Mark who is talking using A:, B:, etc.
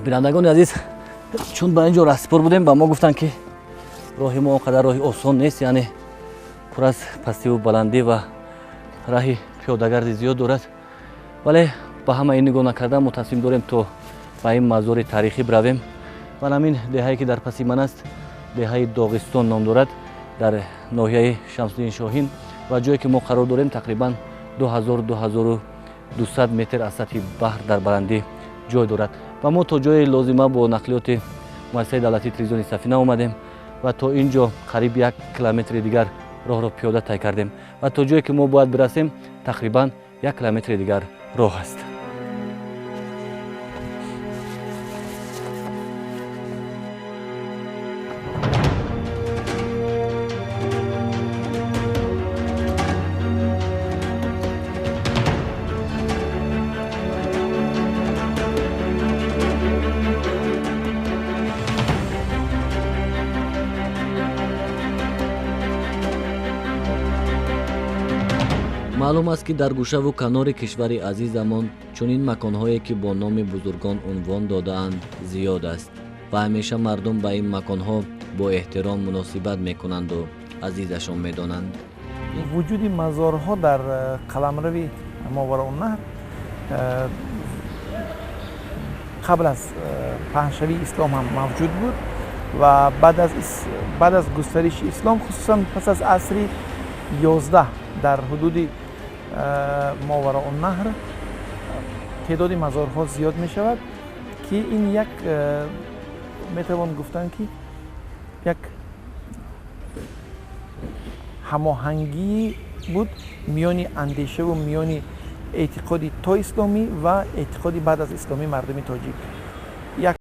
A: Бинандагони азиз, чун ба ин ҷо раҳсипор будем, ба мо гуфтанд, ки роҳи мо он қадар роҳи осон нест, яъне пур аз пастиву баландӣ ва раҳи пиёдагарди зиёд дорад. Вале ба ҳама ин нигоҳ накардан, мо тасмим дорем, то ба ин мазори таърихӣ биравем. Ва ҳамин деҳае, ки дар паси ман аст, деҳаи Доғистон ном дорад, дар ноҳияи Шамсуддин Шоҳин, ва ҷое ки мо қарор дорем, тақрибан 2200 метр аз сатҳи баҳр дар баландӣ ҷой дорад. Ва мо то ҷои лозима бо нақлиёти муассисаи давлатии телевизиони Сафина омадем ва то ин ҷо қариб 1 километри дигар роҳро пиёда тай кардем ва то ҷое ки мо бояд бирасем, тақрибан 1 километри дигар роҳ аст. Маълум аст, ки дар гӯшаву канори кишвари азизамон чунин маконҳое, ки бо номи бузургон унвон додаанд, зиёд аст ва ҳамеша мардум ба ин маконҳо бо эҳтиром муносибат мекунанду азизашон медонанд.
B: Вуҷуди мазорҳо дар қаламрави Мовароуннаҳр қабл аз паҳншавии ислом ҳам мавҷуд буд ва баъд аз густариши ислом, хусусан пас аз асри 11, дар ҳудуди Мовароуннаҳр теъдоди мазорҳо зиёд мешавад, ки ин як метавон гуфтан, ки як ҳамоҳангӣ буд миёни андешаву миёни эътиқоди то исломӣ ва эътиқоди баъд аз исломии мардуми тоҷик. Як